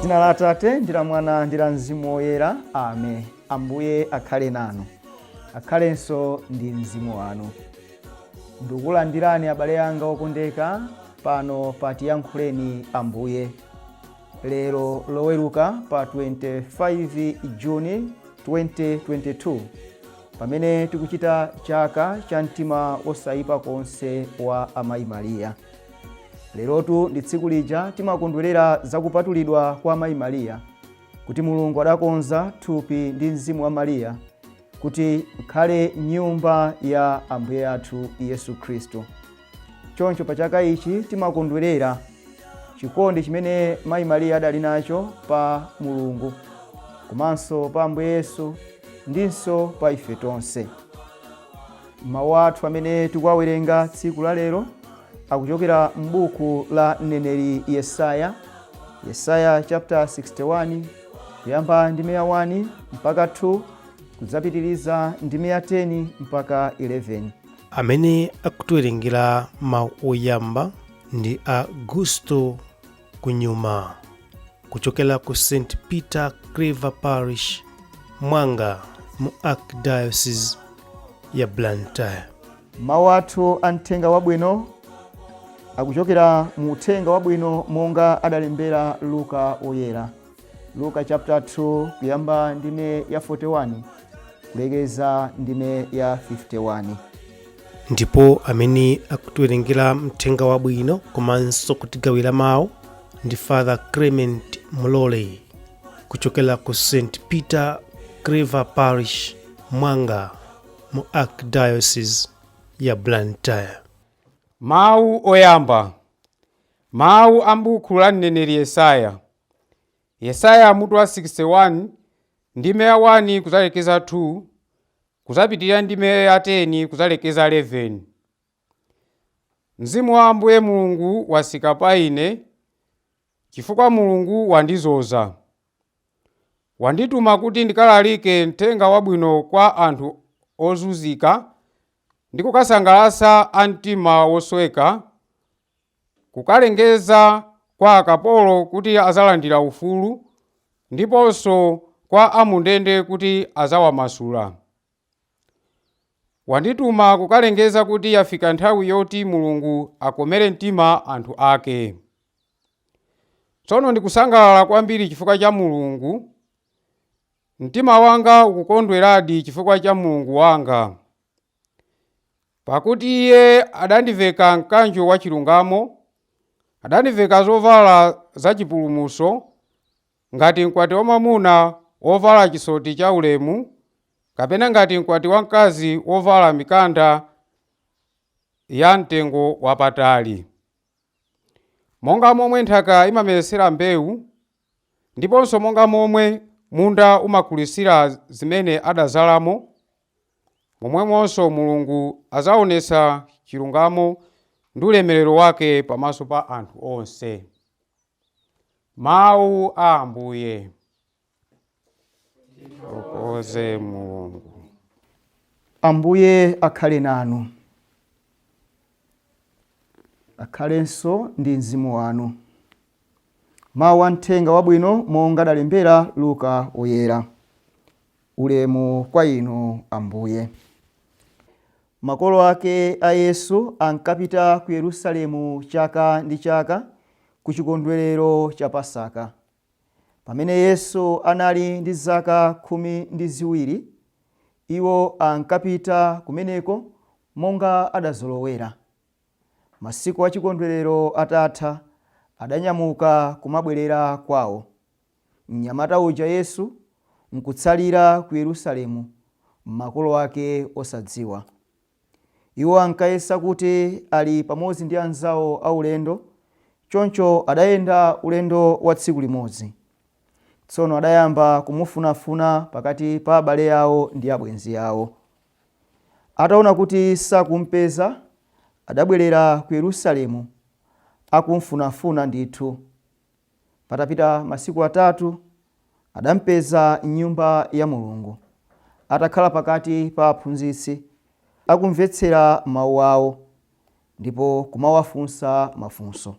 Dzina la Atate ndi la Mwana ndi la Mzimu Woyera. Amen. Ambuye akhale nanu, akhalenso ndi mzimu wanu. Ndikulandirani abale anga okondeka pano pa Tiyankhuleni Ambuye lero Loweruka pa 25 Juni 2022, pamene tikuchita chaka cha mtima wosaipa konse wa Amayi Mariya. Lerotu ndi tsiku lija timakondwerera zakupatulidwa kwa Amayi Mariya, kuti Mulungu adakonza thupi ndi mzimu wa Mariya kuti ikhale nyumba ya Ambuye athu Yesu Khristu. Choncho pa chaka ichi timakondwerera chikondi chimene Mayi Mariya adali nacho pa Mulungu komanso pa Ambuye Yesu ndinso pa ife tonse. Mawu athu amene tikuwawerenga tsiku la lero akuchokera m'buku la mneneri Yesaya, Yesaya chapter 61, kuyamba ndime ya 1 mpaka 2, kudzapitiriza ndime ya 10 mpaka 11. Amene akutiwerengera mawu oyamba ndi a Gusto Kunyuma kuchokera ku St Peter Claver Parish, Mwanga, mu Archdiocese ya Blantyre. Mawu athu a mthenga wabwino akuchokera mu Uthenga Wabwino monga adalembera Luka Woyera, Luka chapter 2, kuyamba ndime ya 41 kulekeza ndime ya 51. Ndipo amene akutiwerengera mthenga wabwino komanso kutigawira mawu ndi Father Clement Mulole kuchokera ku St Peter Claver Parish, Mwanga, mu Archdiocese ya Blantyre. Mawu oyamba. Mawu a m'buku la mneneri Yesaya. Yesaya mutu wa 61, ndime ya 1 kudzalekeza 2, kudzapitirira ndime ya 10 kudzalekeza 11. Mzimu wa Ambuye Mulungu watsika pa ine, chifukwa Mulungu wandidzoza. Wandituma kuti ndikalalike mthenga wabwino kwa anthu ozunzika ndi kukasangalatsa a mtima wosweka, kukalengeza kwa akapolo kuti adzalandira ufulu, ndiponso kwa am'ndende kuti adzawamasula. Wandituma kukalengeza kuti yafika nthawi yoti Mulungu akomere mtima anthu ake. Tsono ndikusangalala kwambiri chifukwa cha Mulungu. Mtima wanga ukukondweradi chifukwa cha Mulungu wanga. Pakuti Iye adandiveka mkanjo wa chilungamo, adandiveka zovala zachipulumutso, ngati mkwati wamwamuna wovala chisoti cha ulemu, kapena ngati mkwati wamkazi wovala mikanda ya mtengo wapatali. Monga momwe nthaka imametsera mbewu, ndiponso monga momwe munda umakulitsira zimene adadzalamo, momwemonso Mulungu adzaonetsa chilungamo ndi ulemerero wake pamaso pa anthu onse. Mawu a Ambuye. Tithokoze Mulungu. Ambuye akhale nanu, akhalenso ndi mzimu wanu. Mawu a mthenga wabwino monga adalembera Luka Woyera. Ulemu kwa inu, Ambuye. Makolo ake a Yesu ankapita ku Yerusalemu chaka ndi chaka ku chikondwerero cha Pasaka. Pamene Yesu anali ndi zaka 12, iwo ankapita kumeneko monga adazolowera. Masiku a chikondwerero atatha, adanyamuka kumabwerera kwao. Mnyamata uja Yesu nkutsalira ku Yerusalemu, makolo ake osadziwa. Iwo ankayesa kuti ali pamodzi ndi anzao aulendo, choncho adayenda ulendo wa tsiku limodzi. Tsono adayamba kumufunafuna pakati pa abale ao ndi abwenzi ao. Ataona kuti sakumpeza, adabwerera ku Yerusalemu akumfunafuna ndithu. Patapita masiku atatu, adampeza m'Nyumba ya Mulungu, atakhala pakati pa aphunzitsi, akumvetsera mau ao, ndipo kumawafunsa mafunso.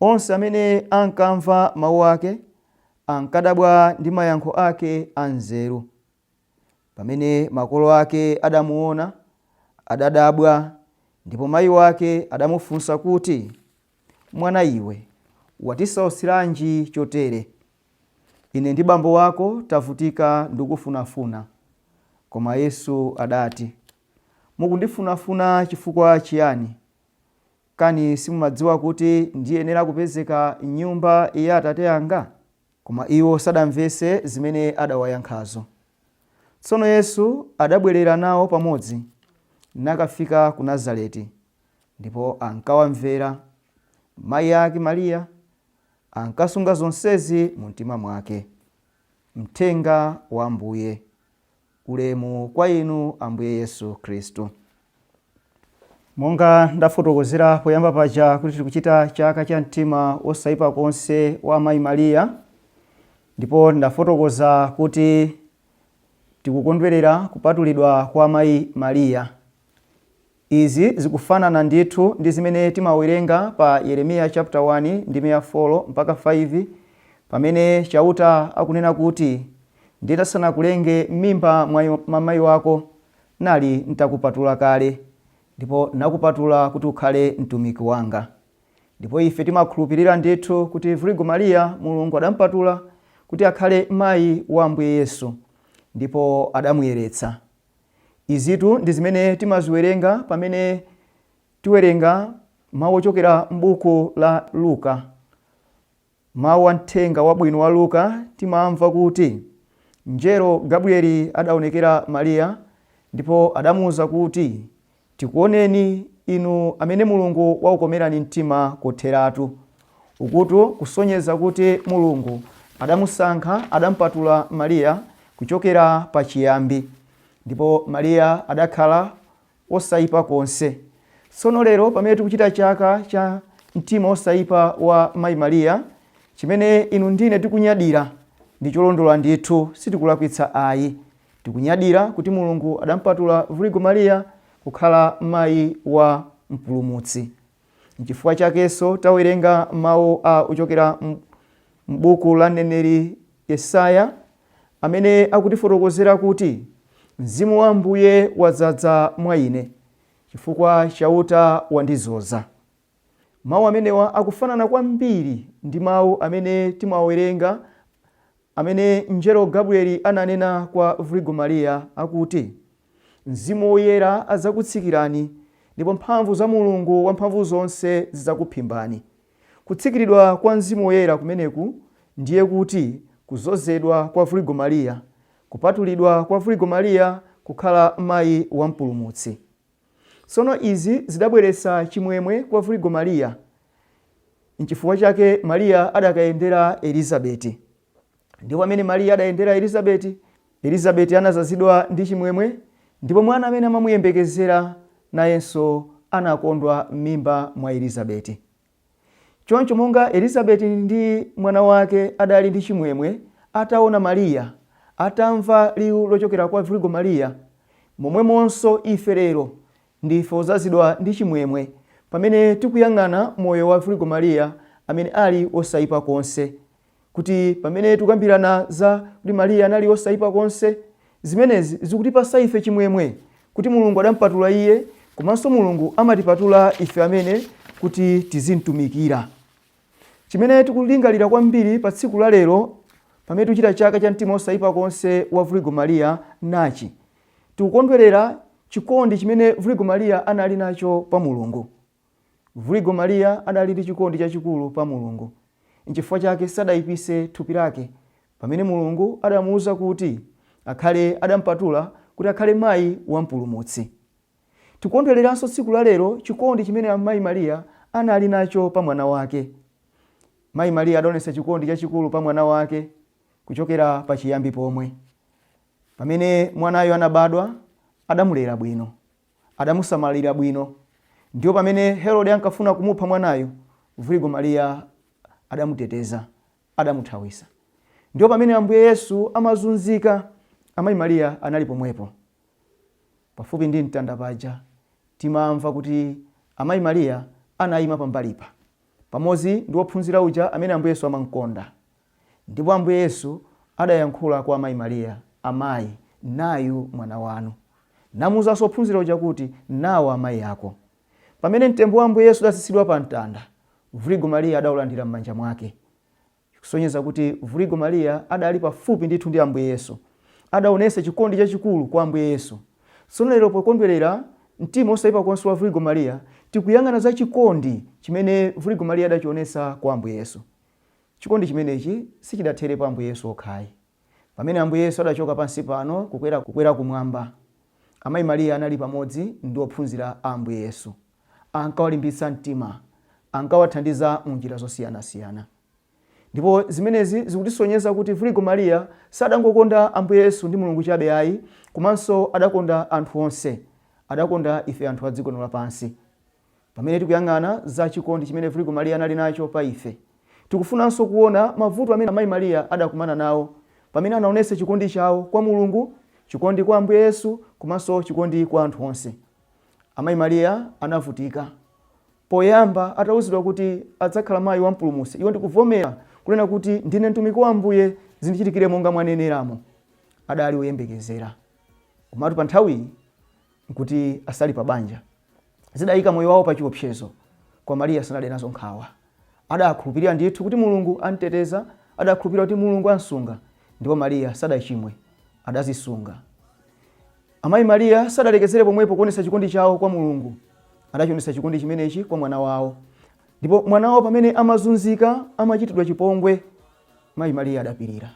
Onse amene ankamva mawu ake ankadabwa ndi mayankho ake anzeru. Pamene makolo ake adamuona, adadabwa, ndipo mayi wake adamufunsa kuti, Mwana iwe, watisautsiranji chotere? Ine ndi bambo wako tavutika ndikufunafuna. Koma Yesu adati, Mukundifunafuna chifukwa chiyani? Kani simumadziwa kuti ndiyenera kupezeka m'nyumba ya Atate anga? Koma iwo sadamvetse zimene adawayankhazo. Tsono Yesu adabwerera nawo pamodzi, nakafika ku Nazareti, ndipo ankawamvera. Mayi ake Mariya ankasunga zonsezi mumtima mwake. Mthenga wa Ambuye. Ulemu kwa inu Ambuye Yesu Khristu. Monga ndafotokozera poyamba paja kuti tikuchita chaka cha mtima wosaipa konse wa Amayi Mariya, ndipo ndafotokoza kuti tikukondwerera kupatulidwa kwa Amayi Mariya. Izi zikufanana ndithu ndi zimene timawerenga pa Yeremiya chapter 1 ndime ya 4 mpaka 5, pamene Chauta akunena kuti, Ndisanakulenge m'mimba mwa mayi wako, nali ntakupatula kale, ndipo nakupatula kuti ukhale mtumiki wanga. Ndipo ife timakhulupirira ndithu kuti Virigo Mariya Mulungu adampatula kuti akhale mayi wa Ambuye Yesu, ndipo adamuyeretsa. Izitu ndi zimene timaziwerenga pamene tiwerenga mawu ochokera m'buku la Luka. Mawu a mthenga wabwino wa Luka timamva kuti mngelo Gabrieli adaonekera Mariya ndipo adamuuza kuti, Tikuoneni inu amene Mulungu wakukomerani mtima kotheratu. Ukutu kusonyeza kuti Mulungu adamusankha, adampatula Mariya kuchokera pachiyambi, ndipo Mariya adakhala osaipa konse. Tsono lero pamene tikuchita chaka cha mtima osaipa wa Mayi Mariya, chimene inu ndine tikunyadira ndi cholondola ndithu, sitikulakwitsa ayi. Tikunyadira kuti Mulungu adampatula Virigo Mariya kukhala mayi wa Mpulumutsi. Nchifukwa chakenso tawerenga mawu a ochokera m'buku la mneneri Yesaya amene akutifotokozera kuti, Mzimu wa Ambuye wadzadza mwa ine, chifukwa Chauta wandidzoza. Mawu amenewa akufanana kwambiri ndi mawu amene timawerenga amene mngelo Gabrieli ananena kwa Virigo Mariya akuti, Mzimu Woyera adzakutsikirani, ndipo mphamvu za Mulungu Wamphamvuzonse zidzakuphimbani. Kutsikiridwa kwa Mzimu Woyera kumeneku ndiye kuti kudzozedwa kwa Virigo Mariya, kupatulidwa kwa Virigo Mariya kukhala mayi wa Mpulumutsi. Tsono izi zidabweretsa chimwemwe kwa Virigo Mariya. Nchifukwa chake Mariya adakayendera Elizabeti. Ndipo pamene Mariya adayendera Elizabeti, Elizabeti anadzazidwa ndi chimwemwe, ndipo mwana amene amamuyembekezera nayenso anakondwa m'mimba mwa Elizabeti. Choncho monga Elizabeti ndi mwana wake adali ndi chimwemwe ataona Mariya, atamva liwu lochokera kwa Virigo Mariya, momwemonso ife lero ndife odzazidwa ndi chimwemwe pamene tikuyang'ana moyo wa Virigo Mariya amene ali wosaipa konse. Kuti pamene tikukambirana za kuti Mariya anali wosaipa konse, zimenezi zikutipasa ife chimwemwe kuti Mulungu adampatula iye, komanso Mulungu amatipatula ife amene kuti tizimtumikira. Chimene tikulingalira kwambiri pa tsiku la lero pamene tikuchita chaka cha mtima wosaipa konse wa Virigo Mariya nachi: tikukondwerera chikondi chimene Virigo Mariya anali nacho pa Mulungu. Virigo Mariya adali ndi chikondi chachikulu pa Mulungu. Nchifukwa chake sadaipise thupi lake pamene Mulungu adamuuza kuti akhale adampatula kuti akhale mayi wa Mpulumutsi. Tikukondwereranso tsiku la lero chikondi chimene Amayi Mariya anali nacho pa mwana wake. Mayi Mariya adaonetsa chikondi chachikulu pa mwana wake kuchokera pachiyambi pomwe. Pamene mwanayo anabadwa, adamulera bwino. Adamusamalira bwino. Ndipo pamene Herode ankafuna kumupha mwanayu, Virigo Mariya adamuteteza, adamuthawitsa. Ndipo pamene Ambuye Yesu amazunzika, Amayi Mariya anali pomwepo. Pafupi ndi mtanda paja, timamva kuti Amayi Mariya anayima pambalipa. pamodzi ndi wophunzira uja amene Ambuye Yesu amamkonda. Ndipo Ambuye Yesu adayankhula kwa amayi Mariya, Amayi, nayu mwana wanu. Namuuzanso wophunzira uja kuti, Nawa amayi ako. Pamene mtembo wa Ambuye Yesu udatsitsidwa pa mtanda, Virigo Mariya adaulandira m'manja mwake. Kusonyeza kuti Virigo Mariya adali pafupi ndithu ndi Ambuye Yesu. Adaonetsa chikondi chachikulu kwa Ambuye Yesu. Tsono lero pokondwerera mtima osaipa konse wa Virigo Mariya, tikuyang'ana za chikondi chimene Virigo Mariya adachionetsa kwa Ambuye Yesu. Chikondi chimenechi sichidathere pa Ambuye Yesu okha ayi. Pamene Ambuye Yesu adachoka pansi pano kukwera kukwera kumwamba, Amayi Mariya anali pamodzi ndi ophunzira a Ambuye Yesu. Ankawalimbitsa mtima, ankawathandiza mu njira zosiyanasiyana. Ndipo zimenezi zikutisonyeza kuti Virigo Mariya sadangokonda Ambuye Yesu ndi Mulungu chabe ayi, komanso adakonda anthu onse. Adakonda ife anthu a dziko lino lapansi. Pamene tikuyang'ana za chikondi chimene Virigo Mariya anali nacho pa ife, tikufunanso kuona mavuto amene Amayi Mariya adakumana nawo pamene anaonetsa chikondi chawo kwa Mulungu, chikondi kwa Ambuye Yesu komanso chikondi kwa anthu onse. Amayi Mariya anavutika. Poyamba atauzidwa kuti adzakhala mayi wa Mpulumutsi, iwo ndikuvomera kunena kuti ndine mtumiki wa Ambuye, zindichitikire monga mwaneneramo. Adali woyembekezera. Komatu pa nthawiyi nkuti asali pa banja. Zidayika moyo wawo pa chiopsezo, koma Mariya sanade nazo nkhawa. Adakhulupirira ndithu kuti Mulungu amteteza, adakhulupirira kuti Mulungu amsunga, ndipo Mariya sadachimwe, adazisunga. Amayi Mariya sadalekezere pomwepo kuonetsa chikondi chawo kwa Mulungu. Adachionetsa chikondi chimenechi kwa mwana wawo. Ndipo mwana wawo pamene amazunzika, amachitidwa chipongwe, Mayi Mariya adapirira.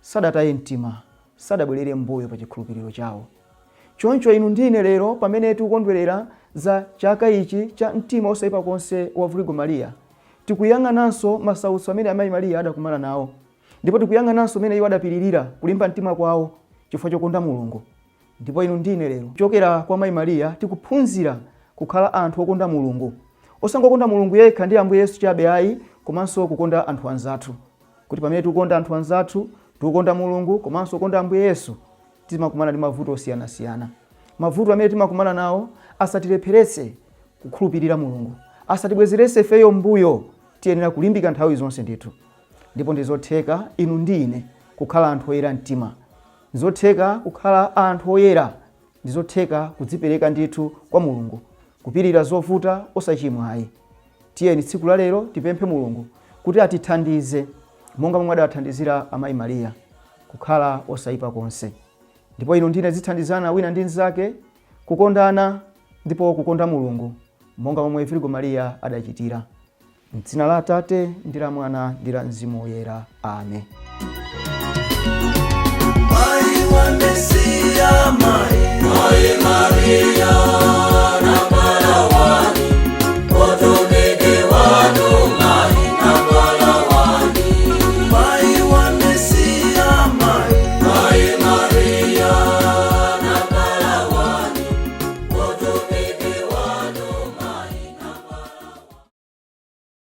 Sadataye mtima, sadabwerere m'mbuyo pa chikhulupiriro chawo. Choncho inu ndi ine lero pamene tikukondwerera za chaka ichi cha mtima osaipa konse wa Virigo Mariya, tikuyang'ananso masautso amene Amayi Mariya adakumana nawo. Ndipo tikuyang'ananso mmene iwo adapiririra kulimba mtima kwawo chifukwa chokonda Mulungu. Ndipo inu ndi ine lero, kuchokera kwa Mayi Mariya tikuphunzira kukhala anthu okonda Mulungu. Osangokonda Mulungu yekha ndi Ambuye Yesu chabe ayi, komanso kukonda anthu anzathu. Kuti pamene tikukonda anthu anzathu, tikukonda Mulungu komanso kukonda Ambuye Yesu, timakumana ndi mavuto osiyanasiyana. Mavuto amene timakumana nawo asatilepheretse kukhulupirira Mulungu, asatibwezeretse ifeyo m'mbuyo. Tiyenera kulimbika nthawi zonse ndithu. Ndipo ndi zotheka inu ndi ine kukhala anthu oyera mtima. Ndizotheka kukhala anthu oyera. Ndizotheka kudzipereka ndithu kwa Mulungu, kupirira zovuta osachimwa ayi. Tiyeni tsiku la lero tipemphe Mulungu kuti atithandize monga momwe adathandizira Amayi Mariya kukhala osaipa konse. Ndipo inu ndi ine tizithandizana wina ndi mnzake kukondana ndipo kukonda Mulungu monga momwe Virigo Mariya adachitira. M'dzina la Atate ndi la Mwana ndi la Mzimu Woyera. Amen. Mai wa Mesia, Mai, Mai Maria.